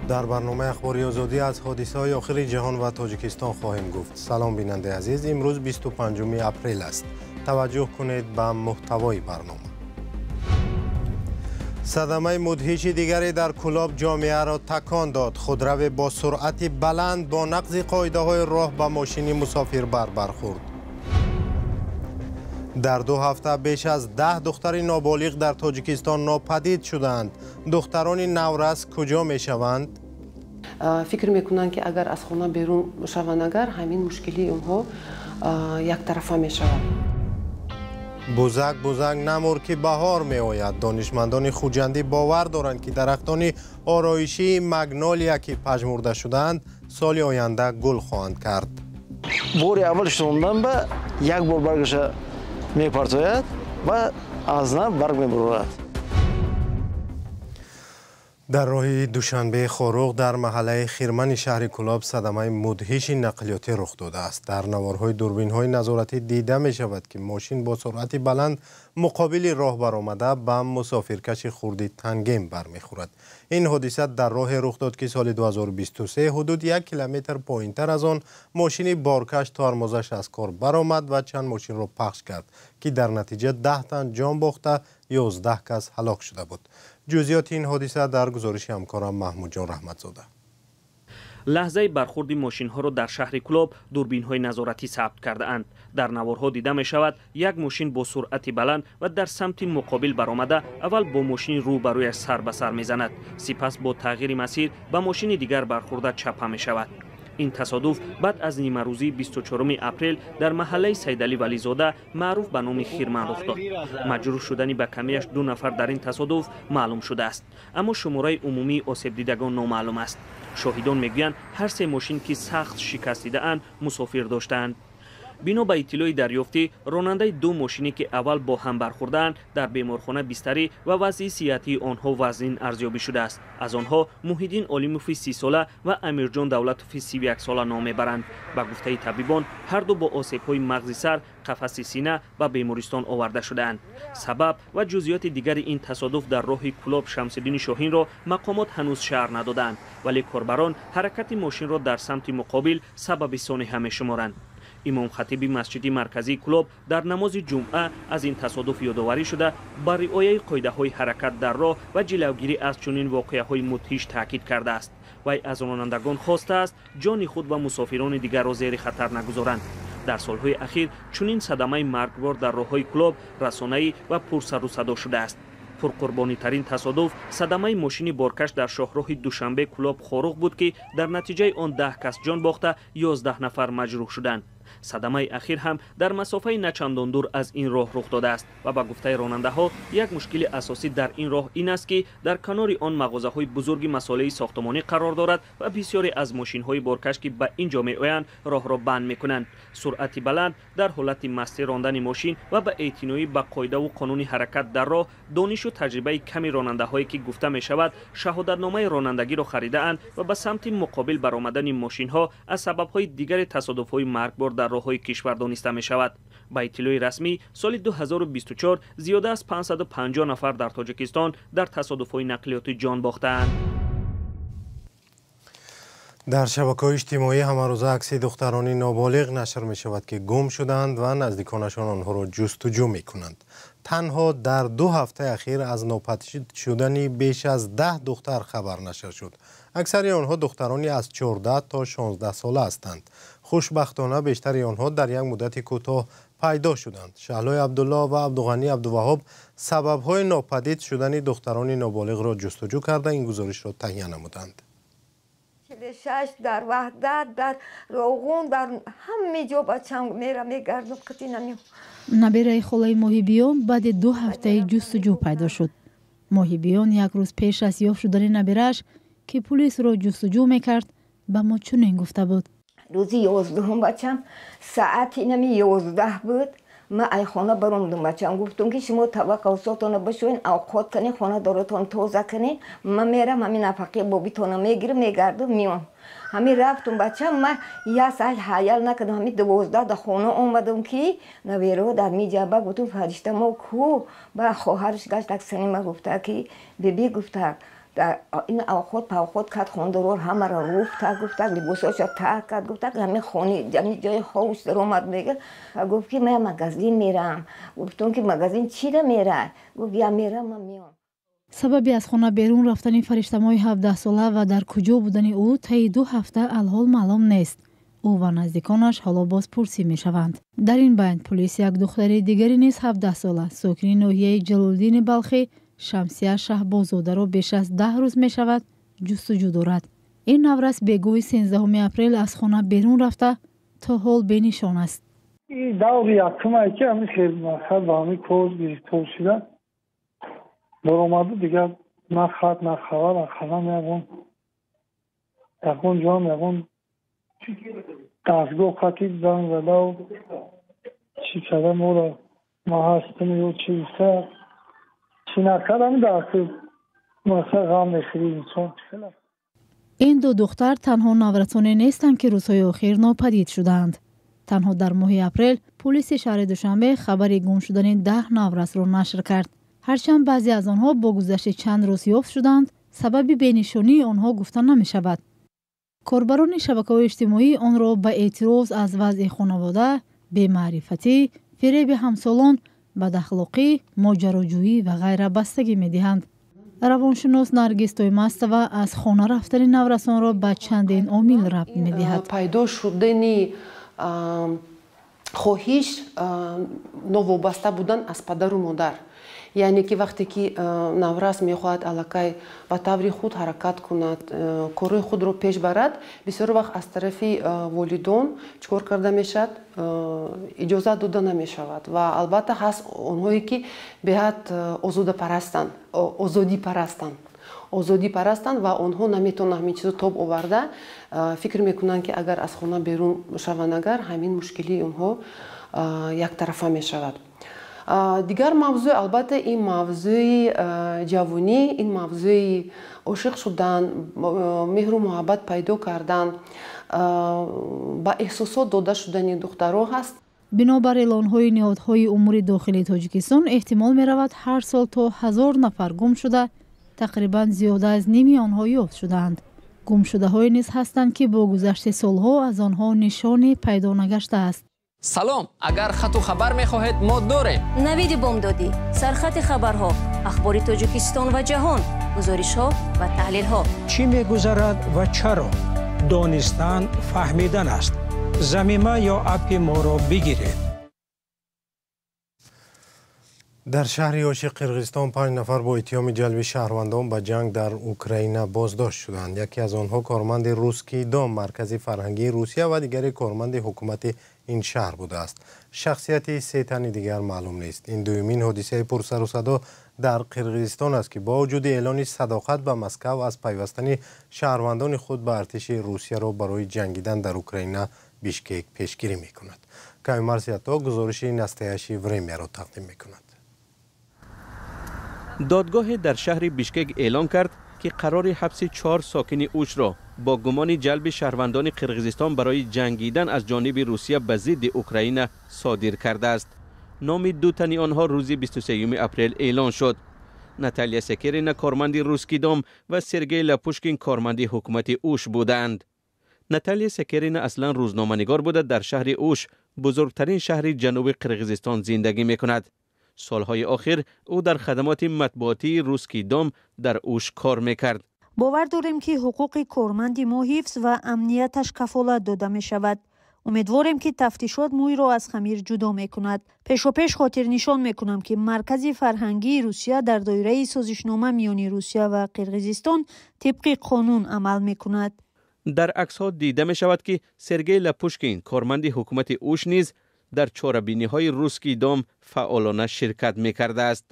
Дар барномаи Ахбори Озодӣ аз ҳодисаҳои охири ҷаҳон ва Тоҷикистон хоҳем гуфт. Салом, бинандаи азиз. Имрӯз 25 апрел аст. Таваҷҷӯҳ кунед ба муҳтавои барнома. Садамаи мудҳиши дигаре дар Кӯлоб ҷомеаро такон дод. Худраве бо суръати баланд бо нақзи қоидаҳои роҳ ба мошини мусофирбар бархӯрд. Дар 2 ҳафта беш аз 10 духтари ноболиғ дар Тоҷикистон нопадид шуданд. Духтарони наврас куҷо мешаванд? Фикр мекунанд, ки агар аз хона берун шаванд, агар ҳамин мушкилии онҳо яктарафа мешавад. Бузак бузак намур, ки баҳор меояд. Донишмандони Хуҷандӣ бовар доранд, ки дарахтони ороишии магнолия, ки пажмурда шудаанд, соли оянда гул хоҳанд кард. Бори аввал шунондан ба як бор баргаша мепартояд ва аз нав барг мебурад. Дар роҳи Душанбе Хоруғ дар маҳаллаи Хирмани шаҳри Кӯлоб садамаи мудҳиши нақлиётӣ рух додааст. Дар наворҳои дурбинҳои назоратӣ дида мешавад, ки мошин бо суръати баланд муқобили роҳ баромада ба мусофиркаши хурди тангем бармехӯрад. Ин ҳодиса дар роҳе рух дод, ки соли 2023 ҳудуд 1 километр поинтар аз он мошини боркаш тормозаш аз кор баромад ва чанд мошинро пахш кард, ки дар натиҷа 10 тан ҷон бохта, 11 кас ҳалок шуда буд. Ҷузъиёти ин ҳодиса дар гузориши ҳамкорам Маҳмудҷон Раҳматзода. Лаҳзаи бархӯрди мошинҳоро дар шаҳри Кӯлоб дурбинҳои назоратӣ сабт кардаанд. Дар наворҳо дида мешавад, як мошин бо суръати баланд ва дар самти муқобил баромада аввал бо мошини рӯ ба рӯяш сар ба сар мезанад, сипас бо тағйири масир ба мошини дигар бархӯрда чапа мешавад. Ин тасодуф баъд аз нимарӯзии 24 апрел дар маҳаллаи Сайдалӣ Вализода, маъруф ба номи Хирман, рух дод. Маҷрӯҳ шудани ба камияш 2 нафар дар ин тасодуф маълум шудааст, аммо шумораи умумии осебдидагон номаълум аст. Шоҳидон мегӯянд, ҳар се мошин, ки сахт шикастидаанд, мусофир доштаанд. Бино ба иттилои дарёфтӣ, ронандаи 2 мошине, ки аввал бо ҳам бархӯрдаанд, дар беморхона бистарӣ ва вазъи сиҳатии онҳо вазнин арзёбӣ шудааст. Аз онҳо Муҳиддин Олимови 30сола ва Амирҷон Давлатови 31сола ном мебаранд. Ба гуфтаи табибон, ҳар ду бо осебҳои мағзи сар, қафаси сина ба бемористон оварда шудаанд. Сабаб ва ҷузъиёти дигари ин тасодуф дар роҳи Кӯлоб Шамсиддини Шоҳинро мақомот ҳанӯз шарҳ надодаанд, вале корбарон ҳаракати мошинро дар самти муқобил сабаби сонеҳа мешуморанд. Имомхатиби масҷиди марказии Кӯлоб дар намози ҷумъа аз ин тасодуф ёдоварӣ шуда, ба риояи қоидаҳои ҳаракат дар роҳ ва ҷилавгирӣ аз чунин воқеаҳои мудҳиш таъкид кардааст. Вай аз ронандагон хостааст, ҷони худ ва мусофирони дигарро зери хатар нагузоранд. Дар солҳои ахир чунин садамаи маргбор дар роҳҳои Кӯлоб расонаӣ ва пурсарусадо шудааст. Пурқурбонитарин тасодуф садамаи мошини боркаш дар шоҳроҳи Душанбе Кӯлоб Хоруғ буд, ки дар натиҷаи он 10 кас ҷон бохта, 11 нафар маҷрӯҳ шуданд. Садамаи ахир ҳам дар масофаи начандон дур аз ин роҳ рух додааст ва ба гуфтаи ронандаҳо, як мушкили асосӣ дар ин роҳ ин аст, ки дар канори он мағозаҳои бузурги масолеи сохтмонӣ қарор дорад ва бисёре аз мошинҳои боркаш, ки ба ин ҷо меоянд, роҳро банд мекунанд. Суръати баланд, дар ҳолати мастӣ рондани мошин ва ба эътиноӣ ба қоидаву қонуни ҳаракат дар роҳ, донишу таҷрибаи ками ронандаҳое, ки гуфта мешавад шаҳодатномаи ронандагиро харидаанд, ва ба самти муқобил баромадани мошинҳо аз сабабҳои дигари тасодуфҳои маргбор дар роҳҳои кишвар дониста мешавад. Ба иттилои расмӣ, соли 2024 зиёда аз 550 нафар дар Тоҷикистон дар тасодуфҳои нақлиётӣ ҷон бохтаанд. Дар шабакаҳои иҷтимоӣ ҳамарӯза акси духтарони ноболиғ нашр мешавад, ки гум шудаанд ва наздиконашон онҳоро ҷустуҷӯ мекунанд. Танҳо дар 2 ҳафтаи ахир аз нопадид шудани беш аз 10 духтар хабар нашр шуд. Аксари онҳо духтарони аз 14 то 16 сола ҳастанд. Хушбахтона бештари онҳо дар як муддати кӯтоҳ пайдо шуданд. Шаҳлои Абдулло ва Абдуғанӣ Абдуваҳоб сабабҳои нопадид шудани духтарони ноболиғро ҷустуҷӯ карда, ин гузоришро таҳия намуданд. 46 дар Ваҳдат, дар Роғун, дар ҳама ҷо бачам мера мегардам, қити нами. Набераи холаи Моҳибиён баъди 2 ҳафтаи ҷустуҷӯ пайдо шуд. Моҳибиён як рӯз пеш аз ёфт шудани набирааш, ки пулисро ҷустуҷӯ мекард, ба мо чунин гуфта буд. Рӯзи 11 бачам саати нами 11 буд. Ман ай хона баромадам, бачам гуфтам, ки шумо таваққусотона бишӯен, авқот кунед, хонадоротон тоза кунед, ман мерам ҳамин нафақаи бобитона мегирам, мегардам, меом. Ҳамин рафтум, бачам, ман як саат ҳаял накардам, ҳамин 12 да хона омадам, ки наверо дар миҷаба. Гуфтум, фаришта мо ку? Ба хоҳараш гашт, аксани ма гуфта, ки биби гуфта, Ин авхот павхот кард, хондорор ҳамаро руфта, гуфта, либосоша таҳ кард, гуфта, ҳамин хони, ҳамин ҷои ховш даромад, мега, гуфт ки ман магазин мерам. Гуфтум ки магазин чида мера? Гуфт, я мерам, ман меом. Сабаби аз хона берун рафтани Фариштамоҳи 17сола ва дар куҷо будани ӯ таи 2 ҳафта алҳол маълум нест. Ӯ ва наздиконаш ҳоло бозпурсӣ мешаванд. Дар ин байн пулис як духтари дигари низ 17сола, сокини ноҳияи Ҷалолиддини Балхӣ, Шамсия Шаҳбозодаро беш аз 10 рӯз мешавад ҷустуҷӯ дорад. Ин наврас бегоҳи 13 апрел аз хона берун рафта, то ҳол бенишон аст. Даври якумае ки ҳамин хел мақсад ба ҳамин кор гирифтор шуда баромаду, дигар на хат, на хабар, ақаллан ягон ҷоам, ягон дастгоҳ хати занг задау чӣ карда, моро ма ҳастам ё чӣ гуфта, чӣ накард, ҳамин дар мақсад ғам мехӯри инсон. Ин ду духтар танҳо наврасоне нестанд, ки рӯзҳои охир нопадид шудаанд. Танҳо дар моҳи апрел пулиси шаҳри Душанбе хабари гум шудани 10 наврасро нашр кард. Ҳарчанд баъзе аз онҳо бо гузашти чанд рӯз ёфт шуданд, сабаби бенишонии онҳо гуфта намешавад. Корбарони шабакаҳои иҷтимоӣ онро ба эътироз аз вазъи хонавода, бемаърифатӣ, фиреби ҳамсолон, бадахлоқӣ, моҷароҷӯӣ ва ғайра бастагӣ медиҳанд. Равоншинос Наргиз Тоймастова аз хона рафтани наврасонро ба чандин омил рабт медиҳад. Пайдо шудани хоҳиш новобаста будан аз падару модар, яъне ки вақте ки наврас мехоҳад аллакай ба таври худ ҳаракат кунад, корҳои худро пеш барад, бисёр вақт аз тарафи волидон чӣ кор карда мешавад? Иҷозат дода намешавад. Ва албатта ҳаст онҳое ки беҳад озодапарастанд, озодипарастанд ва онҳо наметавонанд ҳамин чизро тоб оварда, фикр мекунанд, ки агар аз хона берун шаванд, агар ҳамин мушкилии онҳо яктарафа мешавад. Дигар мавзӯъ, албатта, ин мавзӯи ҷавонӣ, ин мавзӯи ошиқ шудан, меҳру муҳаббат пайдо кардан, ба эҳсосот дода шудани духтаро ҳаст. Бинобар эълонҳои ниҳодҳои умури дохилии Тоҷикистон, эҳтимол меравад, ҳар сол то 1000 нафар гум шуда, тақрибан зиёда аз ними онҳо ёфт шудаанд. Гумшудаҳое низ ҳастанд, ки бо гузашти солҳо аз онҳо нишоне пайдо нагаштааст. Салом, агар хату хабар мехоҳед, мо дорем. Навиди бомдодӣ, сархати хабарҳо, ахбори Тоҷикистон ва ҷаҳон, гузоришҳо ва таҳлилҳо. Чӣ мегузарад ва чаро? Донистан фаҳмидан аст. Замима ё аппи моро бигиред. Дар шаҳри Оши Қирғизистон панҷ нафар бо иттиҳоми ҷалби шаҳрвандон ба ҷанг дар Украина боздошт шуданд. Яке аз онҳо корманди «Русский дом», маркази фарҳангии Русия, ва дигаре корманди ҳукумати ин шаҳр будааст. Шахсияти се тани дигар маълум нест. Ин дуюмин ҳодисаи пурсарусадо дар Қирғизистон аст, ки бо вуҷуди эълони садоқат ба Москав аз пайвастани шаҳрвандони худ ба артиши Русияро барои ҷангидан дар Украина Бишкек пешгирӣ мекунад. Каюмарс Ято гузориши «Настоящее время» ро тақдим мекунад. Додгоҳе дар шаҳри Бишкек эълон кард, ки қарори ҳабси чор сокини Ушро бо гумони ҷалби шаҳрвандони Қирғизистон барои ҷангидан аз ҷониби Русия ба зидди Украина содир кардааст. Номи ду тани онҳо рӯзи 23 апрел эълон шуд. Наталья Секерина, корманди «Русский дом», ва Сергей Лапушкин, корманди ҳукумати Уш будаанд. Наталья Секерина аслан рӯзноманигор буда, дар шаҳри Уш, бузургтарин шаҳри ҷануби Қирғизистон, зиндагӣ мекунад. Солҳои охир ӯ дар хадамоти матбуотии «Русский дом» дар Уш кор мекард. Бовар дорем, ки ҳуқуқи корманди мо ҳифз ва амнияташ кафолат дода мешавад. Умедворем, ки тафтишот мӯйро аз хамир ҷудо мекунад. Пешопеш хотирнишон мекунам, ки Маркази фарҳангии Русия дар доираи созишнома миёни Русия ва Қирғизистон тибқи қонун амал мекунад. Дар аксҳо дида мешавад, ки Сергей Лапушкин, корманди ҳукумати Уш, низ дар чорабиниҳои «Русский дом» фаъолона ширкат мекардааст.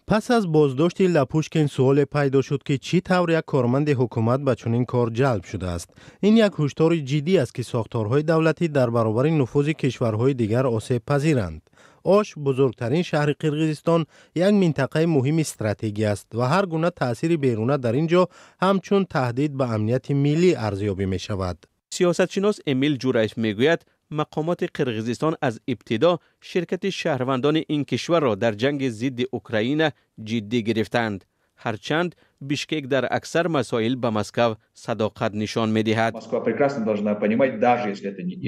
Пас аз боздошти Лапушкин суоле пайдо шуд, ки чӣ тавр як корманди ҳукумат ба чунин кор ҷалб шудааст. Ин як ҳушдори ҷиддӣ аст, ки сохторҳои давлатӣ дар баробари нуфузи кишварҳои дигар осебпазиранд. Ош, бузургтарин шаҳри Қирғизистон, як минтақаи муҳими стратегӣ аст ва ҳар гуна таъсири беруна дар ин ҷо ҳамчун таҳдид ба амнияти миллӣ арзёбӣ мешавад. Сиёсатшинос Эмил Ҷураев мегӯяд, мақомоти Қирғизистон аз ибтидо ширкати шаҳрвандони ин кишварро дар ҷанги зидди Украина ҷиддӣ гирифтаанд. Ҳарчанд Бишкек дар аксар масоил ба Москав садоқат нишон медиҳад.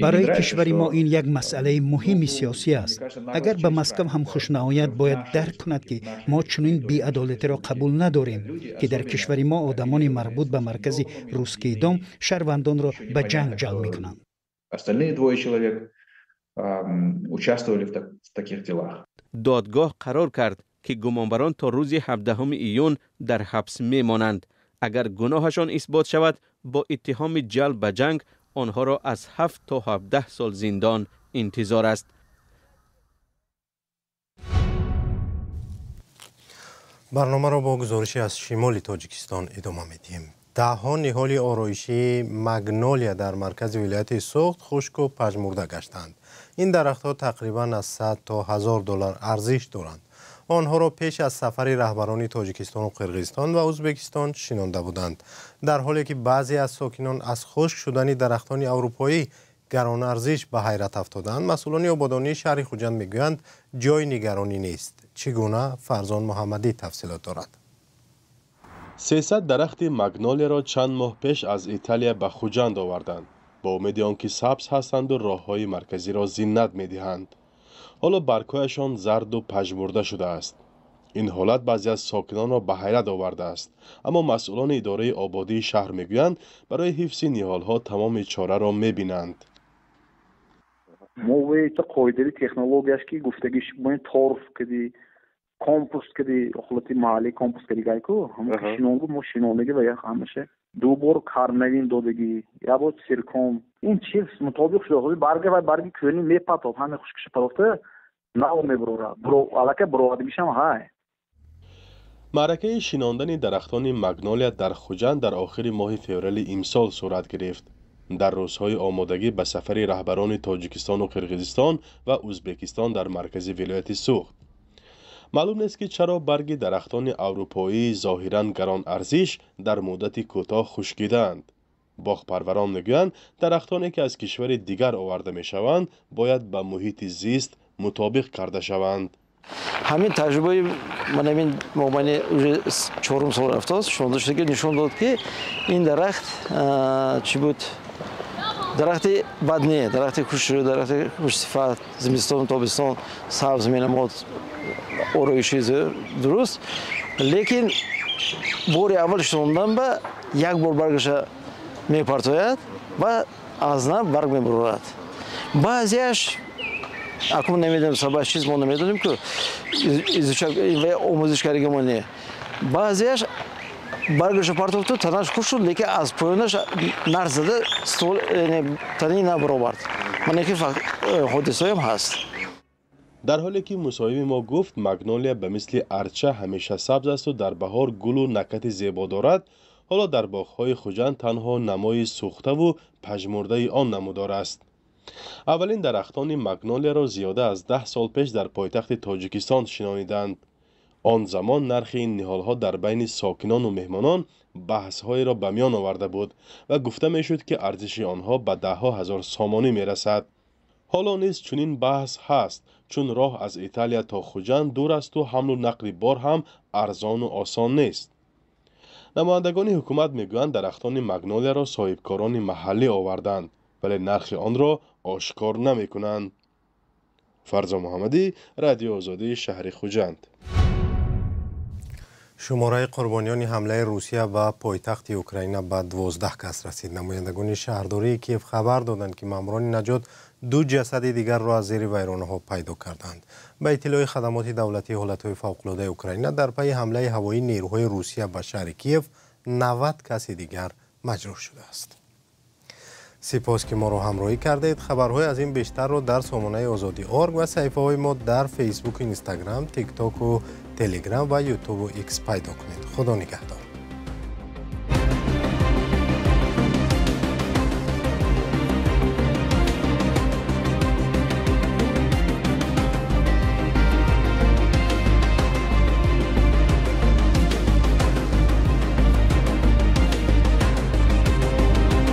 Барои кишвари мо ин як масъалаи муҳими сиёсӣ аст. Агар ба Москав ҳам хуш наояд, бояд дарк кунад, ки мо чунин беадолатиро қабул надорем, ки дар кишвари мо одамони марбут ба маркази Русский дом шаҳрвандонро ба ҷанг ҷалб мекунанд. Остальные двое человек участвовали в таких делах. Додгоҳ қарор кард, ки гумонбарон то рӯзи 17 июн дар ҳабс мемонанд. Агар гуноҳашон исбот шавад, бо иттиҳоми ҷалб ба ҷанг онҳоро аз 7 то 17 сол зиндон интизор аст. Барномаро бо гузорише аз шимоли Тоҷикистон идома медиҳем. Даҳҳо ниҳоли ороишии магнолия дар маркази вилояти Суғд хушку пажмурда гаштанд. Ин дарахтҳо тақрибан аз 100 то 1000 доллар арзиш доранд. Онҳоро пеш аз сафари раҳбарони Тоҷикистону Қирғизистон ва Ӯзбекистон шинонда буданд. Дар ҳоле ки баъзе аз сокинон аз хушк шудани дарахтони аврупоӣ гаронарзиш ба ҳайрат афтоданд, масъулони ободонии шаҳри Хуҷанд мегӯянд, ҷои нигаронӣ нест. Чӣ гуна? Фарзон Муҳаммадӣ тафсилот дорад. 300 дарахти магнолияро чанд моҳ пеш аз Италия ба Хуҷанд оварданд, бо умеди он ки сабз ҳастанду роҳҳои марказиро зинат медиҳанд. Ҳоло баргҳояшон зарду пажмурда шудааст. Ин ҳолат баъзе аз сокинонро ба ҳайрат овардааст, аммо масъулони идораи ободии шаҳр мегӯянд, барои ҳифзи ниҳолҳо тамоми чораро мебинанд. Мо қоидаи технологияш ки гуфтагиш торф кади, компост кади, ҳолати маҳаллӣ компост кади гайку, ҳамон шинонгу мо шинондагӣ ва як ҳамаша ду бор карнавин додагӣ, як бор сирком. Ин чиз мутобиқ шуда, барга ва барги кӯни мепатоб, ҳама хушкиша патофта нав мебурорад, аллакай буровардагишам ҳай. Маъракаи шинондани дарахтони магнолия дар Хуҷанд дар охири моҳи феврали имсол сурат гирифт. Дар рӯзҳои омодагӣ ба сафари раҳбарони Тоҷикистону Қирғизистон ва Ӯзбекистон дар маркази вилояти Суғд. Маълум нест, ки чаро барги дарахтони аврупоии зоҳиран гаронарзиш дар муддати кӯтоҳ хушкидаанд. Боғпарварон мегӯянд, дарахтоне ки аз кишвари дигар оварда мешаванд, бояд ба муҳити зист мутобиқ карда шаванд. Ҳамин таҷрибаи ман ҳамин мобайни уже чорум сол рафтааст, шунонда шуда, ки нишон дод, ки ин дарахт чӣ буд, дарахти бад не, дарахти хушрӯ, дарахти хушсифат, зимистон, тобистон сабз менамод, ороиши дуруст. Лекин бори аввал шинондан ба як бор баргаша мепартояд ва аз нав барг мебурорад. Баъзеаш акун намедонем сабаб чиз, мо намедонем, ку омӯзиш кардагӣ мо не. Баъзеаш баргаша партофту, танаш хуш шуд, лекин аз поёнаш нарх зада стол танаи набаровард. Мана ки ҳодисаҳоям ҳаст. Дар ҳоле ки мусоҳиби мо гуфт, магнолия ба мисли арча ҳамеша сабз асту дар баҳор гулу накати зебо дорад, ҳоло дар боғҳои Хуҷанд танҳо намои сӯхтаву пажмурдаи он намудор аст. Аввалин дарахтони магнолияро зиёда аз 10 сол пеш дар пойтахти Тоҷикистон шинониданд. Он замон нархи ин ниҳолҳо дар байни сокинону меҳмонон баҳсҳоеро ба миён оварда буд ва гуфта мешуд, ки арзиши онҳо ба даҳҳо ҳазор сомонӣ мерасад. Ҳоло низ чунин баҳс ҳаст, чун роҳ аз Италия то Хуҷанд дур асту ҳамлу нақли бор ҳам арзону осон нест. Намояндагони ҳукумат мегӯянд, дарахтони магнолияро соҳибкорони маҳаллӣ оварданд, вале нархи онро ошкор намекунанд. Фарзо Муҳаммадӣ, Радиои Озодӣ, шаҳри Хуҷанд. Шумораи қурбониёни ҳамлаи Русия ба пойтахти Украина ба 12 кас расид. Намояндагони шаҳрдории Киев хабар доданд, ки маъмурони наҷот ду ҷасади дигарро аз зери вайронаҳо пайдо карданд. Ба иттилои хадамоти давлатии ҳолатҳои фавқулодаи Украина, дар пайи ҳамлаи ҳавоии нерӯҳои Русия ба шаҳри Киев 90 каси дигар маҷрӯҳ шудааст. Сипос, ки моро ҳамроҳӣ кардед. Хабарҳои аз ин бештарро дар сомонаи Озодӣ орг ва саҳифаҳои мо дар Фейсбуку, Инстаграм, Тиктоку, Телеграм ва Ютубу Икс пайдо кунед. Худо нигаҳдор.